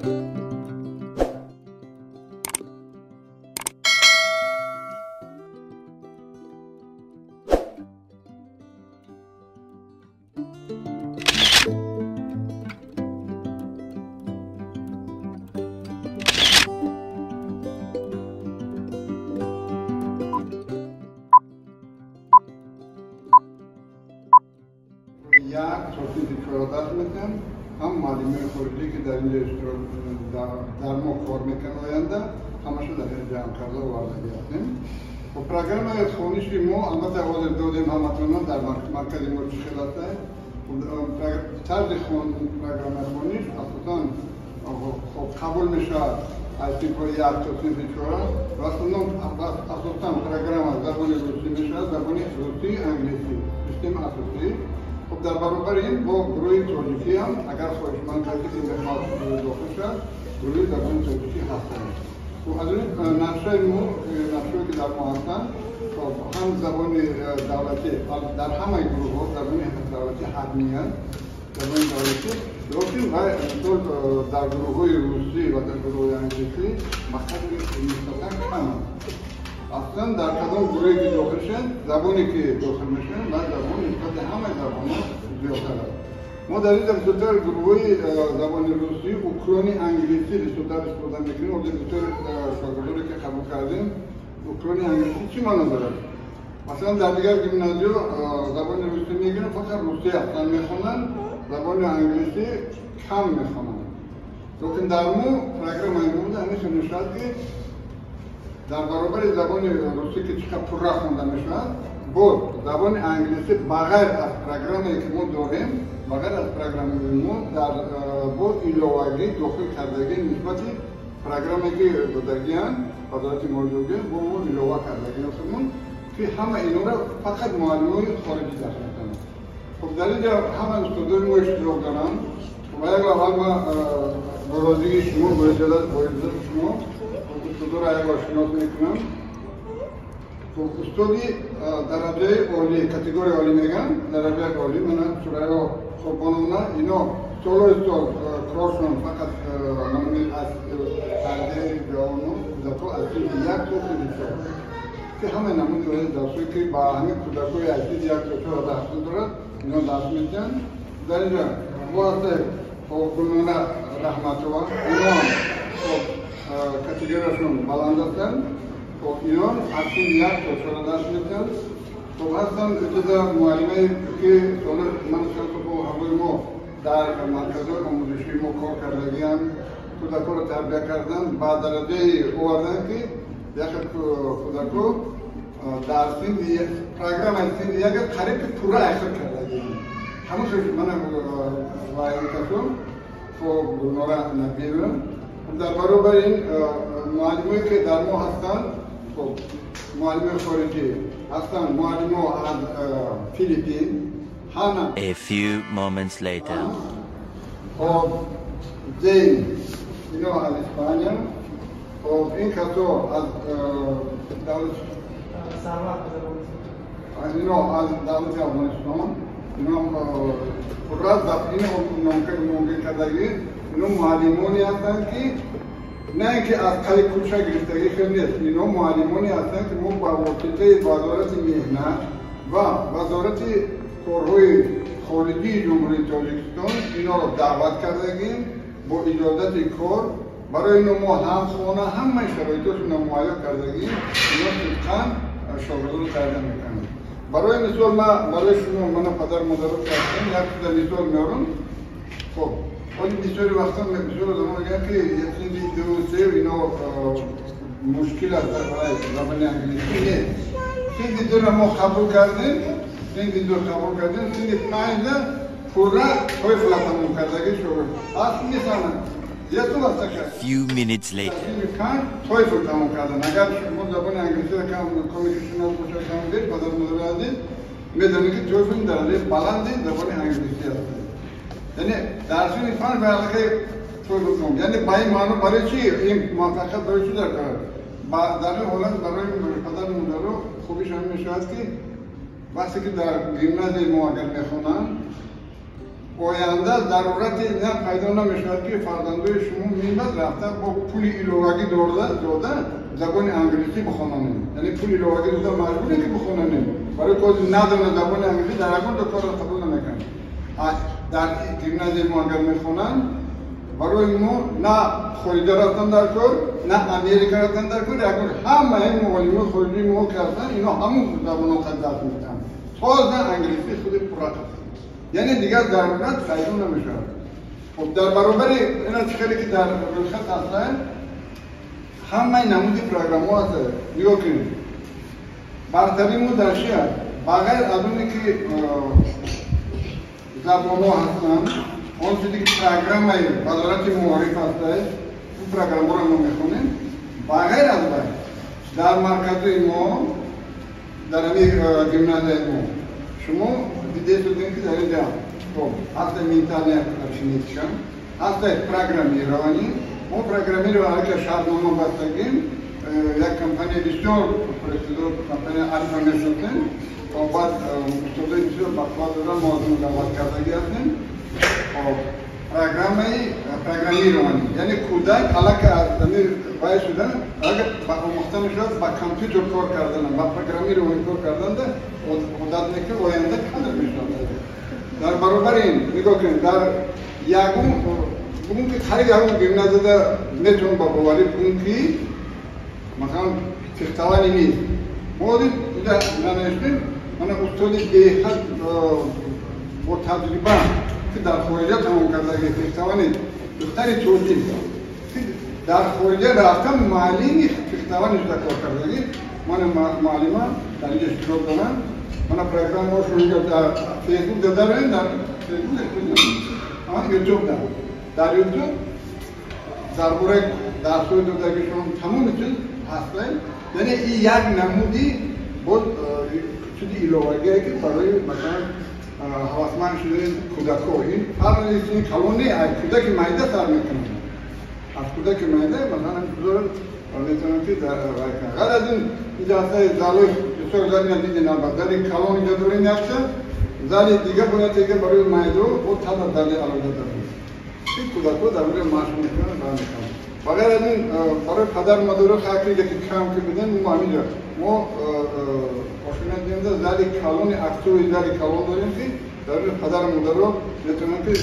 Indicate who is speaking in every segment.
Speaker 1: Як то синфи чора дарс метиҳам, ҳам муаллимои хориҷӣ, ки дар инҷо дар мо кор мекунанд, оянда ҳамаша дар ин ҷамъ карда овардагӣ ҳастем. Хоб, программаи хониши мо албатта ҳозир додем ҳаматона, дар маркази мо чӣ хел аст. Тарзи программаи хониш асосан, хоб, қабул мешавад аз синфҳои як то синфи чора ва асосан программа забони русӣ мешавад, забони русӣ, англисӣ, система асосӣ. Хоб, дар баробари ин бо гурӯҳи тоҷикӣ ҳам, агар хоҳишманд касе ки мехоҳад дохил шавад, гурӯҳи забони тоҷикӣ ҳастанд. Хоб, аз рӯи нақшаи мо, нақшае ки дар мо ҳастанд, хоб, ҳам забони давлатӣ дар ҳамаи гурӯҳҳо забони давлатӣ ҳатмӣ аст, забони давлатӣ, лекин мисол дар гурӯҳҳои русӣ ва дар гурӯҳҳои англисӣ ба қадри нисбатан кам аст. Аслан дар кадом гурӯҳе ки дохил шаванд, забоне ки дохил мешаванд, ва забон нисбати ҳамаи забонҳо зиёдтар аст. Мо дар инҷа бисёртар гурӯҳҳои забони русӣ, уклони англисӣ бисёртар истифода мекунем. Ҳозир бисёр шогирдоне ки қабул кардем, уклони англисӣ чӣ маъно дорад? Масалан, дар дигар гимназиё забони русӣ мегиранд, фақат русӣ аслан мехонанд, забони англисӣ кам мехонанд. Лекин дар мо программаи мо ҳамин хел мешавад, ки дар баробари забони русӣ, ки чӣ қадр пурра хонда мешавад, боз забони англисӣ ба ғайр аз программае ки мо дорем, ба ғайр аз программаи мо дар боз иловагӣ дохил кардагӣ нисбати программае ки додагианд вазорати маориф, бо мо илова кардагӣ худмон, ки ҳама инора фақат муаллимои хориҷӣ дарс метавонанд. Хоб, дар инҷа ҳама устодои мо иштирок доранд ва як аввал ма бо розигии шумо, бо иҷозати шумо устодоро як бор шинос мекунам. Хоб, устоди дараҷаи олӣ, категорияи олӣ мегӯянд, дараҷаи олӣ мана Сурайё Қурбоновна, ино солҳои сол коршон фақат намунаи аз тарбияи ҷавону кӯдакҳо аз синфи як то синфи чор, ки ҳамаи намунаи дарсҳое ки ба ҳамин кӯдакҳои аз синфи як то чор дарс дорад, ино дарс медиҳанд. Дар инҷа мо ҳастем, хоб, Гулнора Раҳматова, ино, хоб, категорияшон баланд ҳастанд. Хоб, ино аз синфи як то чор дарс медиҳанд. Хоб, ҳастанд ибтидо муаллимае ки соли ман бо ҳамроҳи мо дар марказҳои омӯзишии мо кор кардагианд, кӯдакҳоро тарбия карданд, ба дараҷае оварданд, ки яке кӯдакҳо дар синфи программаи синфи як қариб ки пурра айхир кардагианд. Ҳамон мана ваинкасо, хоб, Гулнора Набиева. Дар баробари ин муаллимое ки дар мо ҳастанд, хоб, муаллимои хориҷӣ ҳастанд, муаллимо аз Филиппин, Ҳана.
Speaker 2: A few moments later.
Speaker 1: Хоб, Зейн, ино аз Испания. Хоб, ин касо аз давлати, ино аз давлати Афғонистон, ино пурра ино номгир кардагӣ, ино муаллимоне ҳастанд, ки на ин ки аз қали кӯча гирифтагӣ хел нест, ино муаллимоне ҳастанд, ки мо ба воситаи Вазорати меҳнат ва Вазорати корҳои хориҷии Ҷумҳурии Тоҷикистон иноро даъват кардагим бо иҷозати кор. Барои ино мо ҳам хона, ҳамаи шароитошонро муҳайё кардагим, ино сидқан шогирдонро тарбия мекунанд. Барои мисол ма барои шумо, мана падар модаро кардам, як чиза мисол меорам. Хоб, оли бисёри вақта бисёр одамон мегӯянд, ки синфи ду, се ино мушкил аст дар барои забони англисӣ. Не, синфи дуро мо қабул кардем, синфи ду қабул кардем, синфи панҷда пурра TOEFL тамом кардагӣ шогирд аст, мефаҳманд. Есть у вас такая?
Speaker 2: Few minutes later.
Speaker 1: Синфи панҷ TOEFL тамом кардан. Агар шумо забони англисиро кам коме ки шинос бошад, кам беш, падар модари азиз медонед, ки TOEFL дараҷаи баланди забони англисӣ аст. Яъне дар синфи панҷ ба аллакай TOEFL тамом. Яъне ба ин маъно барои чӣ ин муваффақият, барои чӣ дар кор? Дар ин ҳолат барои падару модаро хубиш ҳамин мешавад, ки вақте ки дар гимназияи мо агар мехонанд, Оянда зарурати на пайдо намешавад, ки фарзандои шумо мебад рафта бо пули иловагӣ дода забони англисӣ бихонанем. Яъне пули иловагӣ дода маҷбуре ки бихонанем. Барои ки надонад забони англисӣ, дар ягон ҷо корро қабул намекунанд. Дар гимназияи мо агар мехонанд, барои мо на хориҷа рафтан дар кор, на Америка рафтан дар кор, ягон ҳамаи муаллимои хориҷии мо ки ҳастанд, ино ҳамун забонҳо қад дарс медиҳанд. Тоза англисӣ худи пурра ҳастанд. Яъне дигар зарурат пайдо намешавад. Хоб, дар баробари ина чӣ хеле ки дар рӯйхат ҳастанд, ҳамаи намуди программаҳо ҳастанд. Нигоҳ кунед. Бартарии мо дар чи аст? Ба ғайр аз оне ки забонҳо ҳастанд, он чизе ки программаи Вазорати маориф ҳастад, ин программаро мо мехонем. Ба ғайр аз вай, дар маркази мо, дар ҳамин гимназияи мо, шумо дидесудем, ки дар инҷа хоб ҳаста ментальная арифметика, ҳаста программирование. Мо программирование аллакай шартнома бастагим, як компания бисёр пуристеъдод, компания Альфа мешносем. Баъд устодои бисёр бақувват доранд, мо аз он даъват кардагӣ ҳастем. Программаи программирование, яъне кӯдак аллакай аз ҳамин вай шуда, аллакай ба омӯхта мешавад, ба компютер кор кардан, ба программирование кор карданда одат мекунад, оянда кадр мешавад. Дар баробари ин нигоҳ кунед, дар ягон бугун ки қариб ягон гимназияда метавон ба боварӣ бугун ки масалан фехтование нест. Мо ҳозир инҷа нанавиштем, мана устоди беҳад бо таҷриба, ки дар хориҷа тамом кардаги фехтование, духтари тоҷик, ки дар хориҷа рафта муаллими фехтование шуда кор кардагӣ, мана муаллима дар инҷа иштирок доранд. Мана программаҳошон инҷа дар Фейсбук дарорем, дар Фейсбук, Ютуб, дар Ютуб дар бораи дарсҳои додагишон тамоми чиз ҳастанд. Яъне ин як намуди боз чизи иловагие, ки барои масалан ҳавасманд шудани кӯдакҳо. Ин фарқ нест, ин калон не, аз кӯдаки майда сар мекунанд. Аз кӯдаки майда масалан чизоро метавонанд ки дар вай кунанд. Ғайр аз ин инҷа ҳастаи залои бисёр, зали дидем, албатта зали калон инҷа дорем якта, зали дига бояд дига барои майдо бо тада зали алоҳида дорем. Ин кӯдакҳо дар онҷо машқ мекунанд ва мекунанд. Ба ғайр аз ин барои падару модаро хакрида ки кам ки бидем, мо ҳаминҷа мо ошина дидем, зали калони актовый зали калон дорем, ки дар онҷо падару модаро метавонанд ки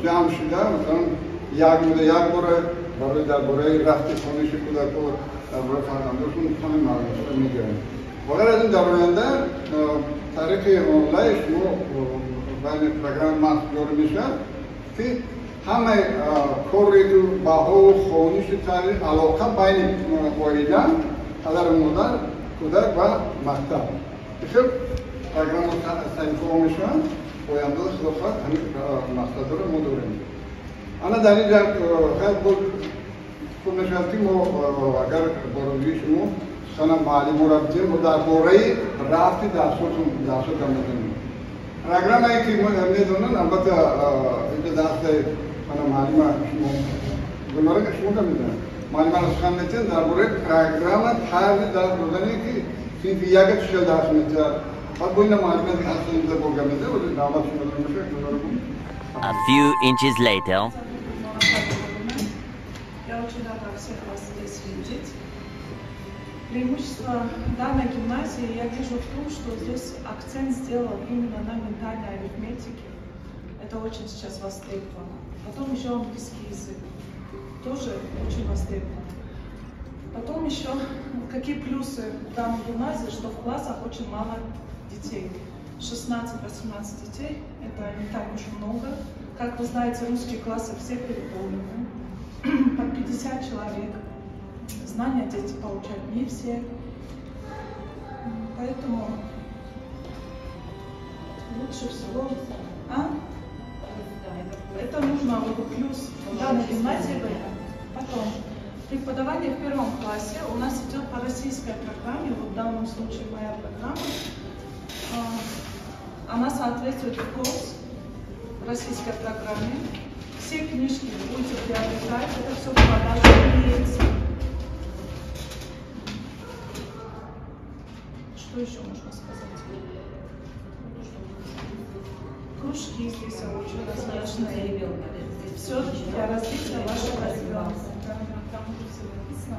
Speaker 1: ҷамъ шуда, масалан як муда як бора барои дар бораи рафти хониши кӯдакҳо, дар бораи фарзандошон ҳамаи маълумотро мегиранд. Ба ғайр аз ин дар оянда тариқи онлайн шумо байни программа махсус ҷорӣ мешавад, ки ҳамаи кори баҳову хониши таълим, алоқа байни оила, падару модар, кӯдак ва мактаб. Хел программа саҳифаҳо мешаванд. Оянда худо хоҳад ҳамин мақсадҳоро мо дорем. Ана дар инҷа хайр боз хуб мешавад, ки мо агар бо розигии шумо сухана муаллиморо бидиҳем, мо дар бораи рафти дарсотон дарсо гап мезанем. Программае ки медонанд, албатта инҷа дарсаи мана муаллима шумо Гулнора, шумо гап мезанед. Муаллимаро сухан метиҳанд дар бораи программа, тарзи дарс додане, ки синфи яка чӣ хел дарс метиҳад. Баъд бо ина муаллима ҳастан инҷа бо гап мезанад, навбат шумо мешавад, Гулнора.
Speaker 2: A few inches later.
Speaker 3: Я очень рада всех вас здесь видеть. Преимущество данной гимназии я вижу в том, что здесь акцент сделан именно на ментальной арифметике. Это очень сейчас востребовано. Потом еще английский язык тоже очень востребован. Потом еще какие плюсы в данной гимназии, что в классах очень мало детей. 16-18 детей, это не так уж много. Как вы знаете, русские классы все переполнены, по 50 человек. Знания дети получают не все. Поэтому лучше всего... А? Это нужно, вот плюс данной гимназии в этом. Потом, преподавание в первом классе у нас идет по российской программе, вот в данном случае моя программа. Она соответствует КОС, российской программе. Все книжки будете приобретать, это все в продаже имеется. Что еще можно сказать? Кружки здесь очень различные. различные. Все для развития вашего ребенка.
Speaker 4: Там уже все написано,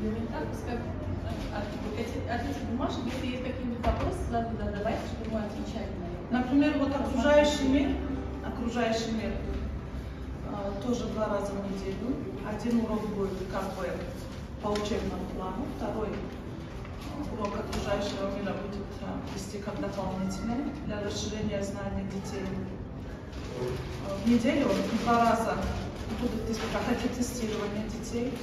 Speaker 4: нужно. От этих бумажек, если есть какие-нибудь вопросы, задавайте, чтобы мы отвечали на них.
Speaker 3: Например, вот окружающий мир тоже 2 раза в неделю. Один урок будет как бы по учебному плану, второй урок окружающего мира будет вести как дополнительный для расширения знаний детей. В неделю 2 раза будут проходить тестирование детей.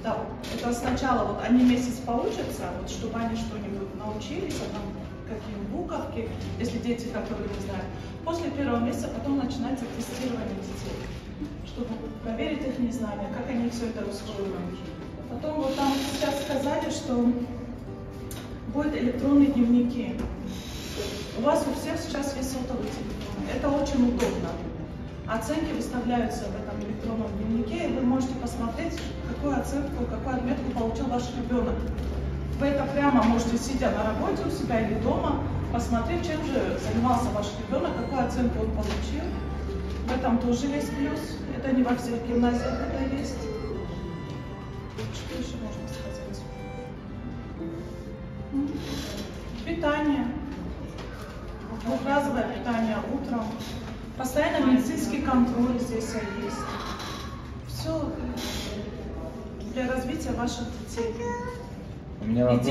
Speaker 3: Да, это сначала вот они месяц поучатся, вот, чтобы они что-нибудь научились, а там какие буковки, если дети, которые не знают. После первого месяца потом начинается тестирование детей, чтобы проверить их незнания, как они все это усвоили. Потом вот там сейчас сказали, что будут электронные дневники. У вас у всех сейчас есть сотовый телефон. Это очень удобно. Оценки выставляются в этом электронном дневнике, и вы можете посмотреть, какую оценку, какую отметку получил ваш ребенок. Вы это прямо можете, сидя на работе у себя или дома, посмотреть, чем же занимался ваш ребенок, какую оценку он получил. В этом тоже есть плюс. Это не во всех гимназиях это есть. Что еще можно сказать? Питание. Двухразовое питание утром. Постоянно медицинский контроль здесь есть. Все для развития ваших детей.
Speaker 5: У меня вопрос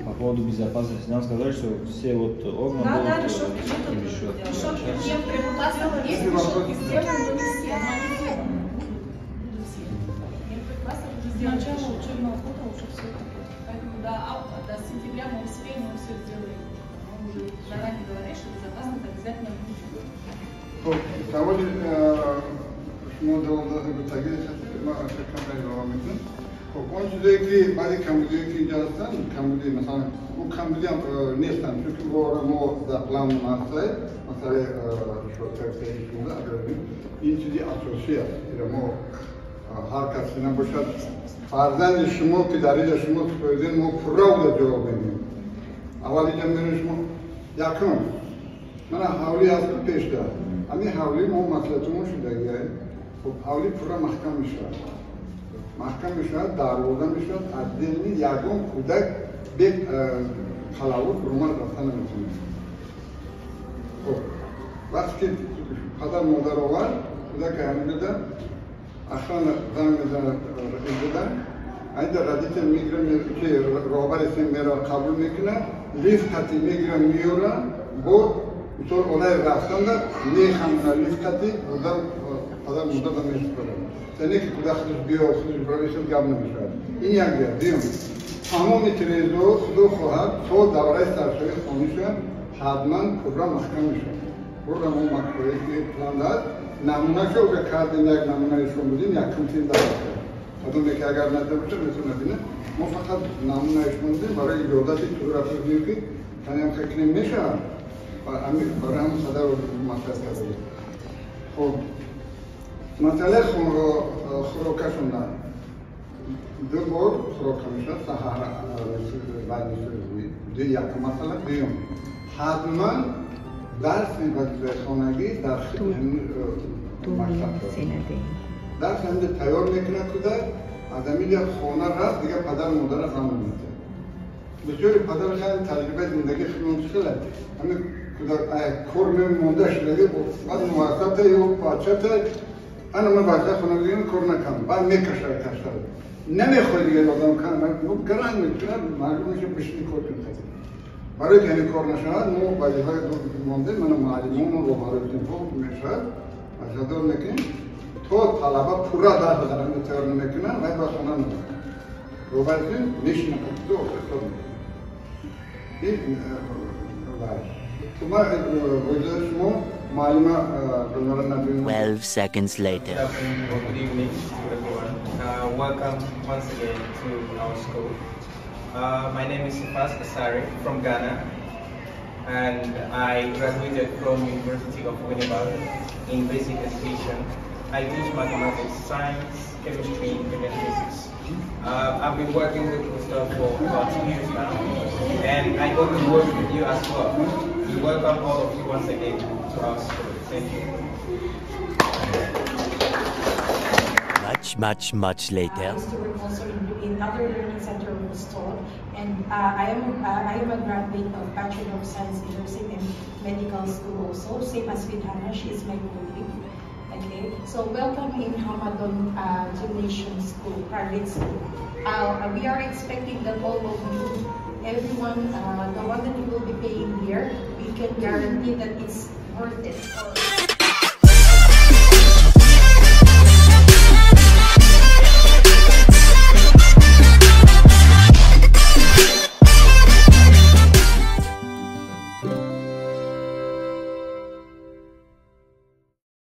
Speaker 5: по поводу безопасности. Нам сказали, что все вот окна
Speaker 3: да,
Speaker 5: будут...
Speaker 3: Да, решетки будут.
Speaker 5: Решетки.
Speaker 4: Некоторые есть решетки сделаны, но не все. Но они сделаны. Будут все. Некоторые классы уже сделаны.
Speaker 3: С начала учебного года уже все это будет.
Speaker 4: Поэтому до сентября мы успеем, мы все сделаем. Мы уже заранее говорили, что безопасность обязательно будет.
Speaker 1: Саволи шумо давом. Хоб, он чизое ки баъзе камбудиое ки инҷа ҳастанд, камбуди, масалан, ӯ камбуди ҳам нестанд, чунки мо дар план ҳастае, масъалаи шоткаи агар ин чизи асосӣ аст. Ира мо ҳар кас ки набошад, фарзанди шумо ки дар инҷа шумо супоридем, мо пурра уда ҷавоб медиҳем. Аввал инҷа мерем шумо якум мана ҳавлӣ ҳаст пешда. Ҳамин ҳавлӣ мо маслиҳатумон шудагия. Хоб, ҳавлӣ пурра маҳкам мешавад. Маҳкам мешавад, дарвоза мешавад, отдельно ягон кӯдак бе қалавур румал рафта наметавонад. Хоб, вақте ки падар модар овард, кӯдак ҳамида охрана занг мезанад инҷода, айда родитель мегира, ки роҳбари син мера қабул мекунад, лифт қати мегира меёра, бо мисол олай рафтанда мехамона лифт қати бурда падар модар мешупорад. Не ки кӯдак худаш биё, худаш барои хел гап намешавад. Ин як ҷиҳат. Дуюм, тамоми тирезаҳо худо хоҳад то давраи саршавии хониша ҳатман пурра маҳкам мешавад. Пурра мо проекти план дад, намунаша уже кардем, як намунаи шумо будем, якум тим давра кард. Одаме ки агар надида бошад, метавонад бинад. Мо фақат намунаи шумо будем барои иҷозати тура будем ки танем хекнем мешавад. Барои ҳамин қадар маслиҳат карда будем. Хоб, масъалаи хӯрокашонда 2 бор хӯрока мешавад, саҳар ду як масъала. Дуюм, ҳатман дарси вазифаи хонагӣ дар мактаб дарс ҳаминҷа тайёр мекунад кӯдак, аз ҳаминҷа хона рафт, дигар падару модарро ғам намедиҳад. Бисёри падар хеле таҷрибаи зиндагии худмон хеле ҳамин кӯдак кор мемонда шудаги, баъд муассата ё бачата ана ман вазифаи хонагиро кор накардам, баъд мекашад кашад. Намехоҳад дигар одам гаранг мекунад, маҷбур мешавад бишини кор кунад. Барои ки ҳамин кор нашавад, мо вазифаи мондем, мана муаллимонмон роҳбарои синфҳо мешавад, вазифадор мекунем, то талаба пурра дарс тайёр намекунад, вай ба хона намеравад. Роҳбари синф мешинад, то охир кор мекунад. Ин шумо муаллима Гулнора Набиевна.
Speaker 2: 12 seconds later.
Speaker 6: Good afternoon or good evening to everyone. Welcome once again to our school. My name is Sifas Asari from Ghana, and I graduated from University of Winneba in basic education. I teach mathematics, science, chemistry, and physics. I've been working with Gustav for about 2 years now, and I hope to work with you as well. We welcome all of you once again to our school. Thank you.
Speaker 2: Much, much, much later.
Speaker 7: I used to work also in other learning center was taught, and I am a graduate of Bachelor of Science in Nursing and Medical School also, same as with Hannah, she is my colleague. Okay, so welcome in Hamadon Gymnasium School, private school. We are expecting that all of you, everyone, the one that you will be paying here, we can guarantee that it's worth it.